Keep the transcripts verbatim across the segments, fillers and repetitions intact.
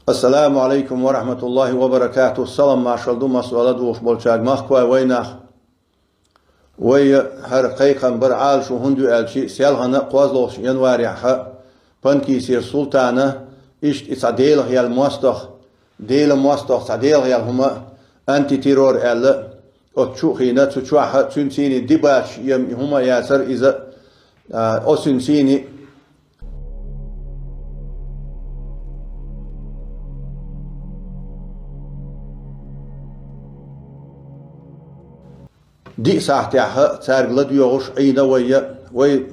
Ассаламу алейкум ва рахматуллахи ва баракатух. Салам маршал ду массо а ладувгӀуш болчаьрга, махкой вай нах. Вай хӀара кхайкхам бар Ӏалашо хӀунда ю аьлча, селхана кхозлагӀча январехьа Панкисера Султана иштта и цхьа Делах яьлла мостагӀа, Делан мостагӀа цхьа Делах яьлла хӀума, антитеррор аьлла, оцу чу а хиъна, цу чохьа цуьнан цӀийне дибача ем и хӀума яцара иза, а, оцу цуьнан цӀийне диъ сахьтехьа цаьрга ладоьгӀуш Ӏийна вай, вай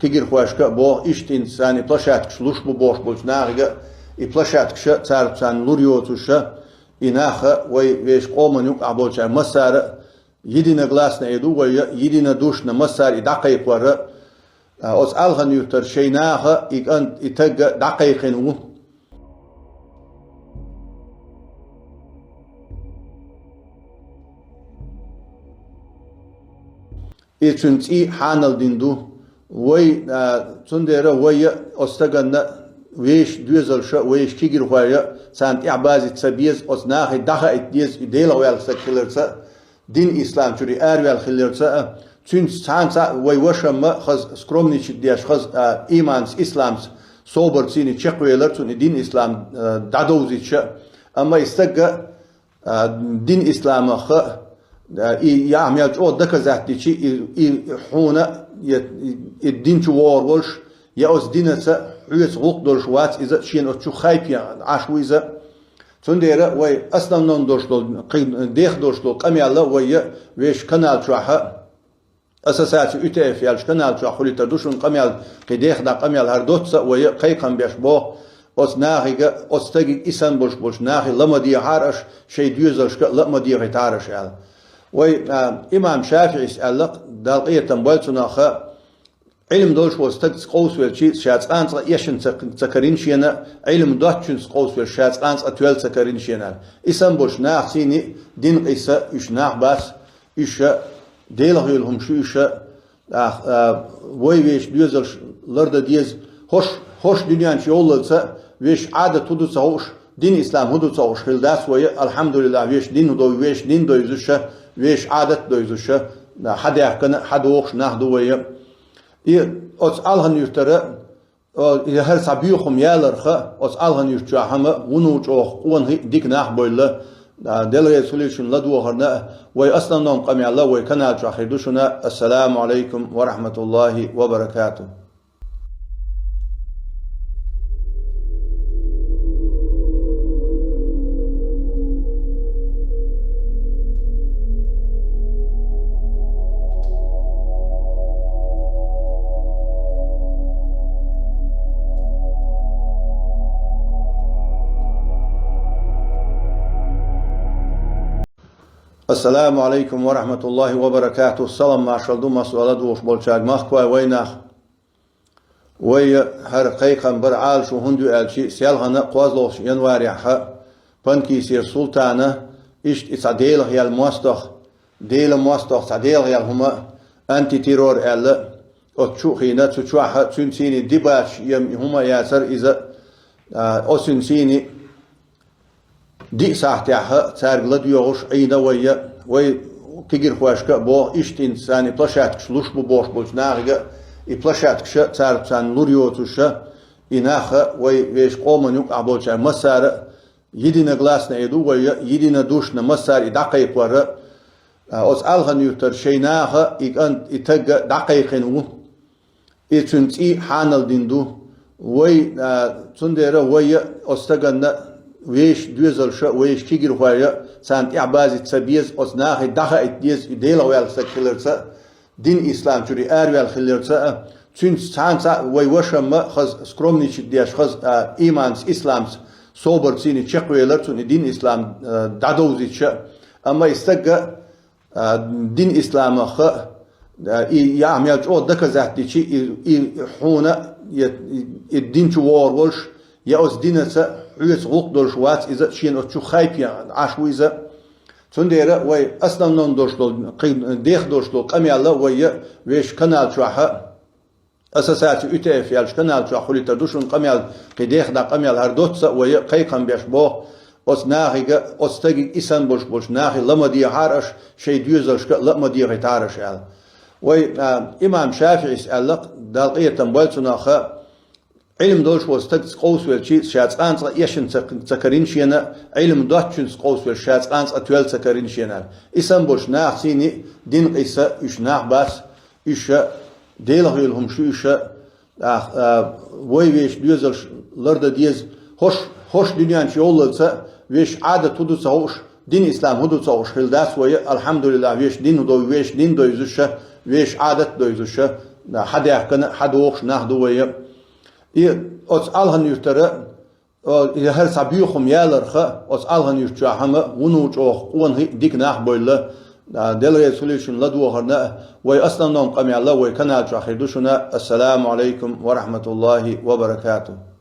кегирхошка а боху, иштта царна и площадкаш луш бу бохуш болчу нахага а, и площадкаша цаьрца царна лур йоцуша, и наха вай вешан къоман юкъахь болчара массара а, единогласно и ду вай, единодушно массара и дӀакхайкхора, а, оцу Алхан-Юьртара шайн наха и кӀант, и тагга дӀакхайкхина ву. И цуьнан цӀий хьанал дина ду. Вай, а, цундела вай оцу стаганна вешан доьзалша, вешан кегирхоша, царна тӀехь базийта ца беза, оцу нахе дӀахаийта деза, и Делах ваьлла стаг хиларца а, дин ислам чуьра араваьлла хилларца а, цуьнца цхьаьна цхьаъ вай вашамма хаза скромничать деш, хаза, а, иманца, исламца собар цӀийне чекхвелар цунна и дин ислам, а, дӀадовзийча. Амма и стагга, а, дин исламах, а, и яхь мел чӀогӀа доказать дичи, и, и хьуна, и, и дин чу вогӀур волуш, я оцу динаца хьоьца гӀуллакх долуш вац иза, шена оцу чу хайпе Ӏаш ву иза. Цундела вай основном долуш долу, кхин дех долуш долу къамел а вай вешан канал чохьа, ассоциаци ю тэ эф яьллачу канал чохь хуьлуьйтур ду шуна къамел, кхин дех дӀа къамел хӀара доцца а вай кхайкхам беш боху, оцу нахига, оцу стагига и санна болуш болчу нахе ла ма дехьара аша, шайн доьзалшка а ла а ма дехийтахьара аша аьлла. Вай, а, имам ШафиӀис аьлла-кх, Далла къинхетам бойла цунах, Ӏилма долуш волу стаг къовсавелчи, ша цкъа а цкъа эшна ца, ца карина шена, Ӏилма доцучуьнца къовсавелчи, ша цкъа а цкъа тоьлла ца карина шена. И санна болчу нахаца а дин къийса уьш нах бац, уьш Делах йолу хӀума шу уьш, а, а, вай вешан доьзалш лардан деза, хӀорш, хӀорш дуьнен чу йоллалца, вешан Ӏадат хӀун ду ца хууш, дин ислам хӀун ду ца хууш хилла дац вай, алхьамдулиллахь, вешан дин хӀун ду, вешан дин довзуша, вешан Ӏадат довзуша, хьадаьхкина, хьадохуш нах ду вай. И оцу Алхан-Юьртара, о, и хӀара цхьа боьхам яларха, оцу Алхан-Юьрта чохь хӀама вуно чӀогӀа къонахий а, дика нах а бевлла, а, Дела реза хуьлийла шуна ладогӀарна а, вай основном къамел а вай канал чохь хир ду шуна. Ассаламу алейкум ва рахматуллахи ва баракатух. Ассаламу алейкум ва рахматуллахи ва баракатух. Салам маршал ду массо а ладугӀуш болчаьрга, махкой вай нах. Вай хӀара кхайкхам бара Ӏалашо хӀунда ю аьлча, селхана кхозлагӀча январехьа Панкисера Султана иштта и цхьа Делах яьлла мостагӀа, Делан мостагӀа цхьа Делах яьлла хӀума, антитеррор аьлла, оцу чу а хиъна, цу чохьа цуьнан цӀийне дибача ем и хӀума яцара иза, а, оцу цуьнан цӀийне диъ сахьтехьа цаьрга ладоьгӀуш Ӏийна вай, вай кегирхошка а боху, иштта царна и площадкаш луш бу бохуш болчу нахага а, и площадкаша цаьрца царна лур йоцуша, и наха вай вешан къоман юкъахь болчара массара а, единогласно и ду вай, единодушно массара и дӀакхайкхора, а, оцу Алхан-Юьртара шайн наха и кӀант, и тагга дӀакхайкхина ву. И цуьнан цӀий хьанал дина ду. Вай, а, цундела вай оцу стаганна вешан доьзалша, вешан кегирхоша, царна тӀехь базийта ца беза, оцу нахе дӀахаийта деза, и Делах ваьлла стаг хиларца а, дин ислам чуьра араваьлла хиларца а, цуьнца цхьаьна цхьаъ вай вашамма хаза скромничать деш, хаза, а, иманца, исламца собар цӀийне чекхвелар цунна и дин ислам, а, дӀадовзийча. Амма и стагга а, дин исламах, а, и яхь мел чӀогӀа доказать дичи, и, и хьуна, и, и дин чу вогӀур волуш, я оцу динаца хьоьца гӀуллакх долуш вац иза, шена оцу чу хайпе Ӏаш ву иза. Цундела вай основном долуш долу, кхин дех долуш долу къамел а вай вешан канал чохьа, ассоциаци ю тэ эф аьлча канал чохь хуьлуьйтур ду шуна къамел, кхин дехна къамел хӀара доцца а вай кхайкхам беш боху, оцу нахига, оцу стагига и санна болуш болчу нахе ла ма дехьара аша, шайн доьзалшка а ла а ма дехийтахьара аша аьлла. Вай, а, имам ШафиӀис аьлла-кх, Далла къинхетам бойла цунах, Ӏилма долуш волу стаг къовсавелчий, ша цкъа а цкъа эшна ца, ца карина шена, Ӏилма доцучуьнца къовсавелча, ша цкъа а цкъа тоьлла ца карина шена аьлла. И санна болчу нахаца а дин къийса, уьш нах бац, уьш Делах йолу хӀумаш ю уьш, а, а, вай вешан доьзалш лардан деза, хӀорш, хӀорш дуьнен чу йоллалца, вешан Ӏадат хӀун ду ца хууш, дин ислам хӀун ду ца хууш хилла дац вай, алхьамдулиллахь, вешан дин хӀун ду, вешан дин дойзуш, вешан Ӏадат дойзуш, хьадаьхкина, хьадохуш нах ду вай. И оцу Алхан-Юьртара, о, и хӀара цхьа боьха хӀума яларх, оцу Алхан-Юьрта чохь хӀума вуно чӀогӀа къонахий а, дика нах а бевлла, а, Дела реза хуьлийла шуна ладогӀарна а, вай основном къамел а вай канал чохь хир ду шуна. Ассаламу Ӏалайкум ва рахьматуллахӀи ва баракатухӀ.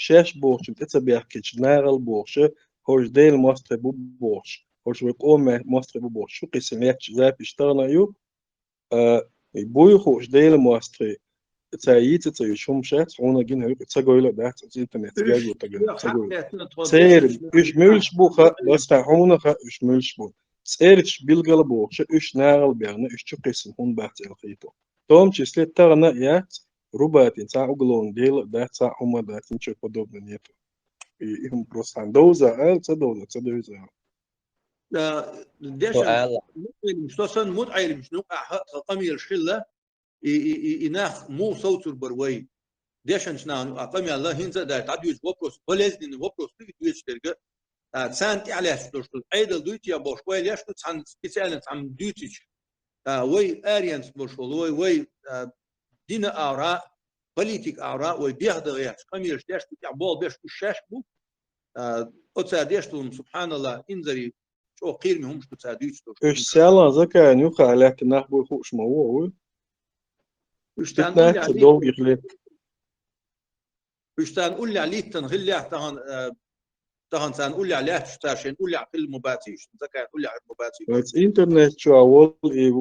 Шаьш бохучун тӀе ца баьхкича, нахала бохуша, хӀорш Делан мостагӀий бу бохуш, хӀорш вай къоман мостагӀий бу бохуш, шу кхийсина лаьтташ запись тахана а ю, а, и буй хууш Делан мостагӀий, цара йийца а ца йоьдуш хӀума шац, хьуна гина хӀара юкъа ца гойла а дац, оцу интернетца гергу тагана ца гойла. Церан, уьш муьлш бу хаьа, баста хьуна хаьа, уьш муьлш бу. ЦӀераш билгала бохуша, уьш нахала баьхна, уьш чу кхийсина хӀунда бац аьлла хийту. В том числе тахана а яц, Рубатин цхьа а уголовный дело а дац, цхьа а хӀума а дац, ничего подобного нету. И, и хӀума просто хьан довза аьлла, ца довза, ца довза аьлла. Да, дешан, со аьлла. МутаӀелимаш, со санна мутаӀелимаш юкъахь тхан къамелаш хилла, и, и, и, и нах муха совцур бара вай. Дешанчу нахана юкъахь къамел а хӀинца а дац, дӀадоьдуш вопрос, болезненный вопрос ду и доьдуш дерг а. А, царна тӀаьхьа лаьтташ долуш ду. Ӏедал дуй те бохуш, ойла еш ду, цхьана специально цхьамма дуьйцича. А, вай аренца болуш волу, вай, вай, а, дина агӀора, политика агӀора, вай беха дан гӀерташ, къамелаш деш ду, тӀехь болх беш уьш шаьш бу. А, оцара деш долу, субхьаналлахӀ, инзаре чӀогӀа кхераме хӀумаш ду цара дуьйцуш долуш. Уьш Саьлан Закаевна юххехь лаьттина нах буй хууш ма ву, вуй? Уьш царна уллехь лийтина. Уьш царна уллехь лийтина хиллехь тахана, э, тахана царна уллехь лаьтташ цара шайна уллехь хилла ма баций уьш, Закаевна уллехь ма баций уьш. Вайца интернет чохь волу и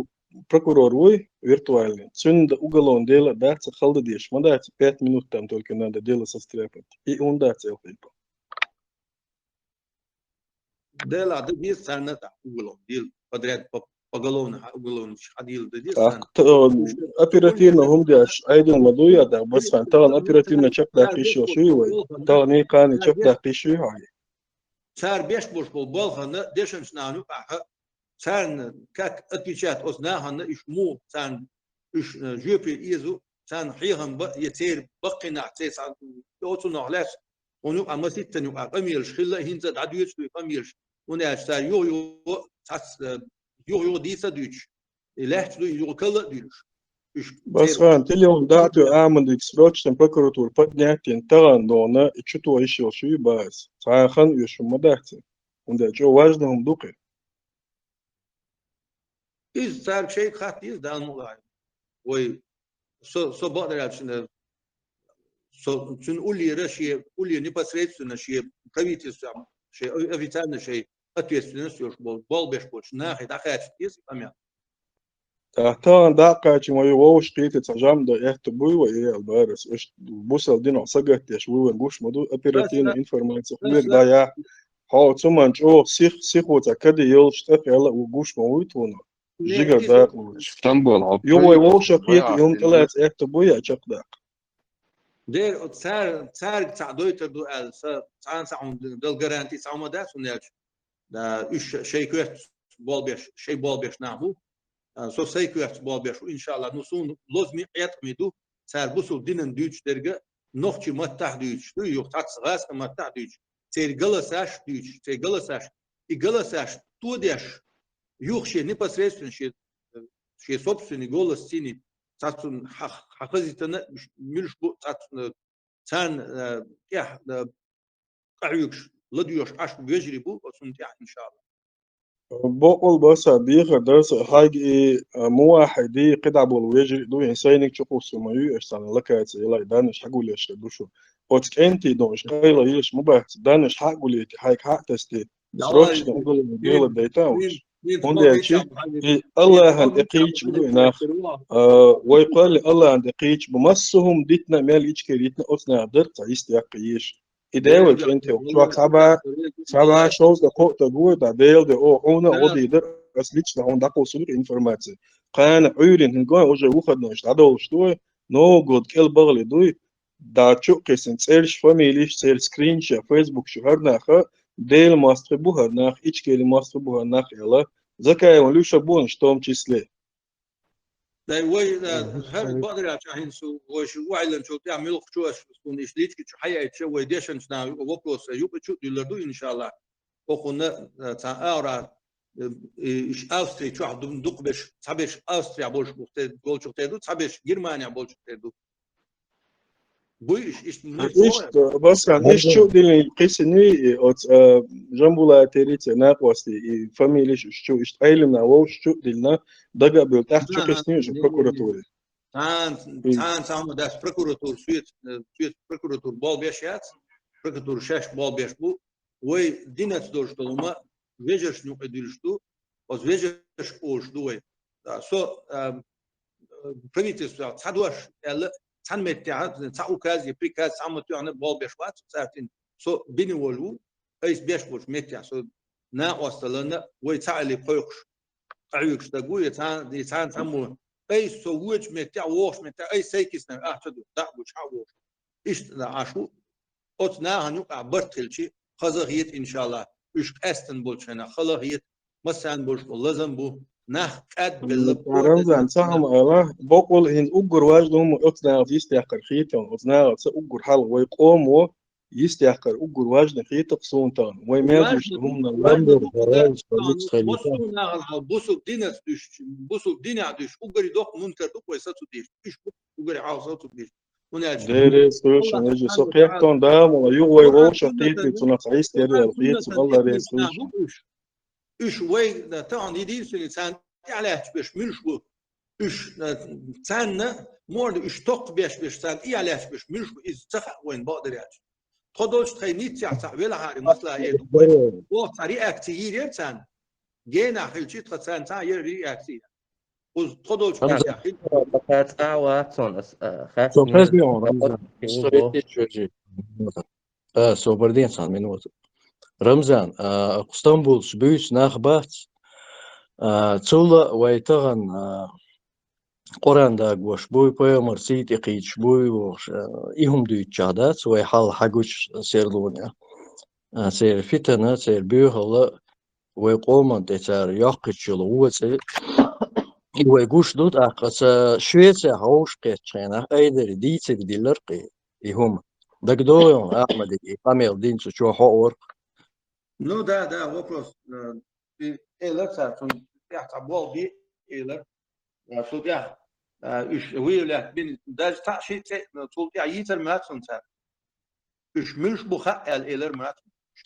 прокурор вуй, виртуальный. Цуьнан уголовный дело а дац, хала дан дезаш ма дац, пять минут там только надо дело состряпать. И хӀунда дац аьлла хилла. Дело дан деза царна тӀехь уголовный дело, подряд по-, поголовно, уголовно хьадийла дан деза царна. ТӀаккха, э, оперативно хӀума деш Ӏедал ма ду я, да, басхан, тахана оперативно чекхдаккха йиш йолуш ю вай? Тахана и кхана чекхдаккха йиш ю хьан? Цара беш болуш болу балхана дешанчу нахана юкъахь, царна как отвечать оцу нахана, уьш муха царна, уьш, э, жоьпе еза, царна хьехам бан, я церан баккхий нах, церан цхьа, оцунах лаьцна, хьуна юкъахь маситтана юкъахь къамелаш хилла, хӀинца а дӀадоьдуш ду и къамелаш. ХӀунда аьлча цара юха-юха цхьацца, э, юха-юха дийца а дуьйцуш, и лаьтташ ду, и юха калла а дуьйлуш. Уьш Басхан, телефон дӀа а тоьхна, Ахьмадик срочно прокуратура поднять йина, тахана догӀна, и чу тоха йиш йолуш ю база. Цхьа а хан оьшу хӀума ма дац и. ХӀунда аьлча важный хӀума ду кхин. Иза цаьрга шайга хатта деза, Дала мукъ лахь. Вай, со, со бакъдерг аьлча, со, цуьнан уллера шен, улле непосредственно шен правительстве, шен о-, официально шен ответственность йолуш болу, болх беш болчу нахе дӀакхачийта деза и къамел. ТӀаккха тахана дӀа а кхачийна вай вовшахкхетий, цхьа жамӀ дан аьтту буй вай, и аьлла бара ас. Аша бусалба динах сагатдеш вуй, вайна гуш ма ду, оперативная информация хьоьга дӀаяхьа. Хьо цу ман чӀогӀа сих-, сихо цхьа каде йолуш тӀе а хилла, ву гуш ма вуй тхуна. Жигара дакъа лоцуш. Юха вай вовшахкхетий, и хӀума тӀелаца аьтту буй а чекхдаккха. Дера, оцу цара, цаьрга цхьаъ дойтур ду аьлла, сан цхьана цхьа хӀума дала гаранти цхьа хӀума дац, хӀунда аьлча, а, уьш ша-, шайн коьртаца болх беш, шайн болх беш нах бу. А, со сайн коьртаца болх беш ву, иншалла. Ну, суна лозамий, Ӏеткъамий ду, цара бусалба динан дуьйцуш дерг а, нохчийн маттахь дуьйцуш ду, юха цхьацца гӀазкхийн маттахь дуьйцуш. Церан галасаш дуьйцуш, церан галасаш. И галасаш тодеш, юха шен непосредственно шен, шен собственный голос цӀена, цхьаццунна хьа-, хьан хазийтина, муьлш бу цхьаццунна, царна, а, тӀехь, а, къахьоьгуш, ладоьгӀуш Ӏаш вежарий бу, оцунна тӀехь, иншалла. Боккъал баса бехар дара сан хьайга и, а, мувахьхьиди, кхидӀа болу вежарий а ду, хӀинца сайниг чукхуссур ма ю, аша царна локаци яла, и даннаш хьагулъеш ду шу. Оцу кӀентий дон, уьш къайла йиш ма бац, даннаш хьагулъйти, хьайга хьа а тасти, срочно уголовный дело дайта уьш. ХӀунда аьлча и Аллахьан тӀе кхийча бу и нах. А, вай кхоьллина Аллахьан тӀе кхийча бу. Массо а хӀума дитина, мел ичкери йитина, оцу наха дара цхьа йист яккха езаш. И дела чӀентий, чохь цхьа бӀе, цхьа бӀе шовзткъа кхоъ таг ву, да, Делан де, о, хьуна а гӀо дийр дара, ас лично хьуна дӀакхуссур ю информаци. Кхана Ӏуьйрина хӀинца уже выходной дӀадолуш ду вай, новгӀод кӀел багӀале дуй, да, чу а кхиссина цӀераш, фамилеш, церан скринаш, фейсбукаш, хӀара наха, Делан мостагӀий бу хӀара нах, ичкери мостагӀий бу хӀара нах аьлла, Закаевн Луьша бу уьш в том числе. Дай вай, а, хӀара бакъдерг аьлча, ахьа хӀинца вай шу охьайиллинчул тӀаьхьа муьлххачо аш суна иштта личка чу хьаяьлча, вай дешначу наха вопрос юкъа чу а дуьллур ду, иншалла. Окхунна, а, цхьа агӀора, э, и, иш Австри чохь ду-, дукхаберш, цхьаберш Австрехь болчух те-, болчух тера ду, цхьаберш Германехь болчух тера ду. Буй иш, иштта муьлш боху? Иштта, Басхан, иштта чу а диллина кхиссина и оцу, а, Жамбулатерица накъостий, и фамилеш уьш чу, иштта Ӏелимна вовшах чу а диллина, дага а бевлла, тӀаккха чу кхиссина уьш прокуратуре. Цхьана, цхьана цхьа хӀума дац, прокуратура соьца, э, соьца прокуратура болх беш яц, прокуратура шаьш болх беш бу. Вай динца долуш долу хӀума вежаршна юкъе дуьллуш ду, оцу вежаршка олуш ду вай. А, со, а, правительстве цхьа дош аьлла, цхьана меттехь, цхьа указ я приказ, цхьа ма тоьхна болх беш вац, цаьртина со бина волу ву, айса беш болчу меттехь, со накъосталлина, вай цхьаалле кхойкхуш, къахьоьгуш стаг ву, я цхьа-, я цхьана цхьаммо, айса со вочу меттехь, вогӀучу меттехь, айса сайкисна, ахча ду, дӀа а гучу, хьа а вогӀуш. Иштта Ӏаш ву, оцу нахана юкъахь барт хилчи, хаза хета, иншалла, уьш къаьстина болчу хенахь хала хета, массарна болуш болу лазам бу, нах къаьдда белла. Рамзан, ца хьама ала, боккъал хӀинца уггар важна хӀума оцу нахаца йистехкар хетам, оцу нахаца уггар хьалха вай къомо йистехкар уггар важна хетакх суна тахана. Вай мел иштта хӀуманал ламбур, бусул нахал хьал, бусул динас дуьш, бусул динехь дуьш, уггари доккха мункар ду вай сацу деш, уьш бу уггари хьал сацу деш. ХӀунда аьлча Дела реза хуьлда шуна, вежарий, со кхеттон да, мала юха вай вовшах кхетий, цунах цхьа йист яр аьлла хета суна, Алла реза хуьлда шуна. Уьш вай, да, тахана единственный царна тӀаьхьалаьтташ берш муьлш бу? Уьш, да, царна, морда уьш токхабеш берш, царна тӀаьхьалаьтташ берш муьлш бу? Иза ца хаьа вайна бакъдерг аьлча. Тхо долчу тхайн ниццехь цхьаъ велахьара масала эр ду вай. Оха цхьа реакция йийр яра царна. Генахь хилчи тхан царна цхьа а яра реакция. Кхуза тхо долчу Рамзан, меттехь хила. Кхаьчкъа а вац хьуна ас, а, хаьттина. Со хезний хьуна, Рамзан? Со хетий чужий. А, собар де цхьана минута. Рамзан, а, Стамбулчу буьйцу нах бац. А, цул а вай тахана, а, Къуръан дагош буй, пайхамар сий тӀе кхийдаш буй бохуш, а, и хӀума дуьйцучохь дац, вай хьал хьагучу серлонехь. А, церан фитана, церан боьхалла, вай къоман тӀе цара йоккхуьйтуш йолу вон цӀе, и вай гуш ду, тӀаккха аса Швецехь вовшахкхеттачу хенахь айдари дийцарг диллира-кх и хӀума. ДагадогӀий хьуна, Ахьмадига и къамел дина цу чохь хьо а вара-кх? Ну да, да, вопрос, э, и элира цара, цунна тӀехь цхьа болх бе элира. Э, цул тӀехь, э, уьш выявлять бина, даже цхьаъ шиъ цӀе, э, цул тӀехь йийцар ма яц хьуна цара. Уьш муьлш бу хаьа аьлла элар ма яц.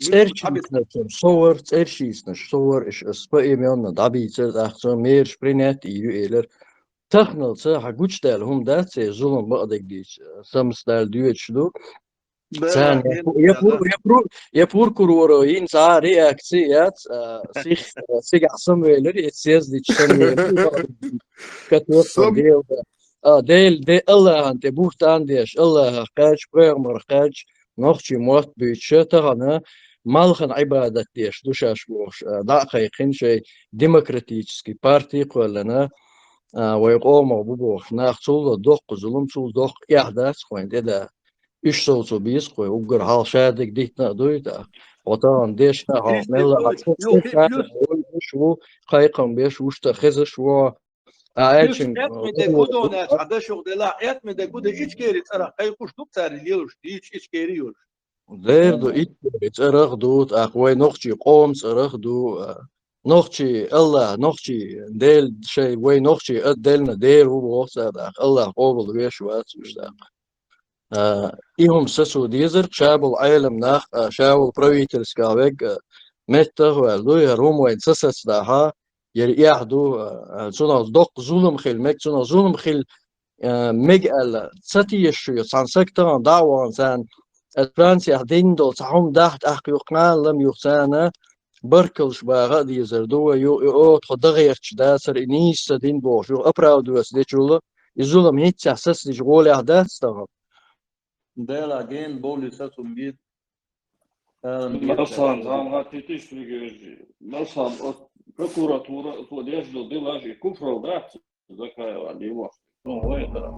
ЦӀерчийсинарш, со вара, цӀерчийсинарш, со вара, уьш ас поименно дӀабийцар, тӀаккха цо мераш принять йийр ю элар. таханалца хьан гучадаьлла хӀума дац, цӀе зулам бакъдерг дийца, самсдала доьдуш ду. Царна я пу-, я пур-, я пур-, я прокуроро йина цхьа а реакци яц, а, сих, а, сигахь самавелира, и съездича самавелира, катоьхна Дела. А, Дела, де Аллахьан тӀе буьхтан деш, Аллахьах кхаьча, пайхамарах кхаьча, нохчий мотт буьйцуша, тахана малхан Ӏибадат деш ду шаьш бохуш, а, дӀа а кхайкхина шайн демократический парти кхоьллина, а, вай къомах бу бохуш. Нах цул доккха зулам, цул доккха эхь дац кхойн тӀе да. Уьш совцо беза кхой, уггар хьалха шадерг дитина а дуй тӀаккха. Хьо тахана дешна хьо мелла а вуй, вуш ву, кхайкхам беш вуш та хезаш ву. А, плюс аьлча, аьтме де гудонаш, а, дашух делахь, аьтме де гуда ичкери цӀарах кхайкхуш ду цаьрга лелуш, дийчу ичкери йолуш. Дер ду, итт цӀарах ду, тӀаккха вай нохчий къоман цӀарах ду, а, нохчий Аллах, нохчий Дела шай, вай нохчий а делна дер ву боху цара тӀаккха, Аллах къобал веш вац уьш тӀаккха. А, и хӀума сацо дезар, ша болу Ӏелам нах, а, ша волу правительскал вег, а, меттах а ваьлла ду, хӀара хӀума вайна ца сацадахьа, яра эхь ду, а, цунах доккха зулам хила мег, цунах зулам хила, а, мега аьлла, ца тешаш ю, цхьана саг тахана дӀа а вахана царна, аса Францехь дина долу цхьа хӀума дахьа тӀаккха юха кхана лам юха царна, баркаллаш баха а дезар ду вай, ю, и, о, тхо дан гӀерташ дацара, и нийса ца дина бохуш, юха оправдываться дечул, и зулам хӀинццехь сацадича гӀолехь дац тахана. Дела гена бовлий сацам бийр. Ала Марсан, мегар зама гӀаттийтиш вигежи. Марсан, оцу прокуратура, оцо деш долу делаш, и куфрал дац, Закаева, дийла. Ну, вай дара.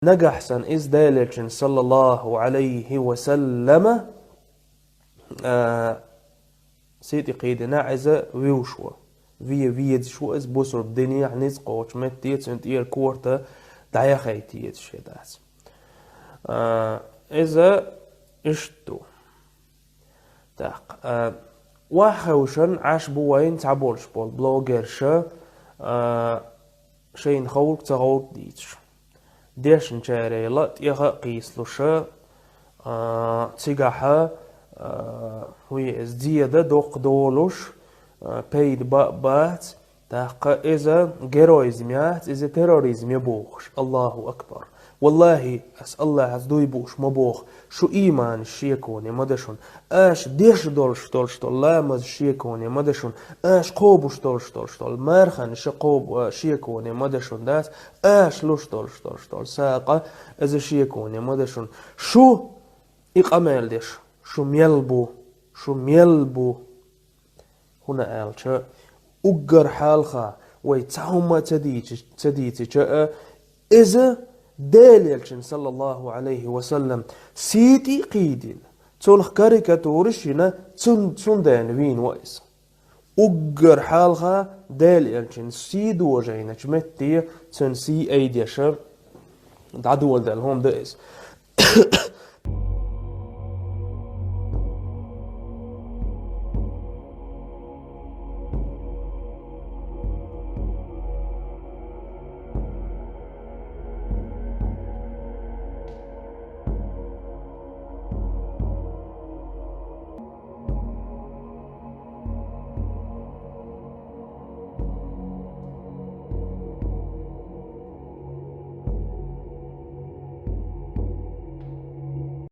Нагахь санна иза Делерчина, саллаллаху алейхи ва саллама, а, сий тӀе кхийдина, иза вуьйш ву. Ве везаш ву иза бусурба динехь ницкъ кхочу метте, цуьнан тӀера корта дӀаяхайта езаш я дац. А, иза иштта ду. Так, а, охьахевшина Ӏаш бу вайн цхьаболуш болу блогерша, а, шайна ховлу ца ховлу дийцаш. Дешначарел а тӀех а кхийсалуша, а, цигахьа, а, хӀун ю иза, зеда доккха долуш, а, пайда бан а бац, тӀаккха иза героизм яц, иза терроризм я бохуш. Аллаху акбар. Валлахи, ас Аллахьаца дуй бууш ма боху, шу ийманаш шеконе ма дан шуна. Аша деш долуш долуш долу ламаз шеконе ма дан шуна. Аша кхобуш долуш долуш долу марханаш кхобу, а, шеконе ма дан шуна дац. Аша луш долуш долуш долу сакъа, иза шеконе ма дан шуна. Шу и къамел деш, шу мел бу, шу мел бу. ХӀунда аьлча, уггар хьалха вай цхьа хӀума ца дийчи-, ца дийцича а, иза Делан Элчанан, саллаллаху алейхи ва саллам, сий тӀе а кхийдина, цунах карикатураш а йина, цун-, цундела вийна ву иза. Уггар хьалха Делан Элчанан сий дожийначу метте цуьнан сий айдеш а дӀадоладелла хӀума ду иза.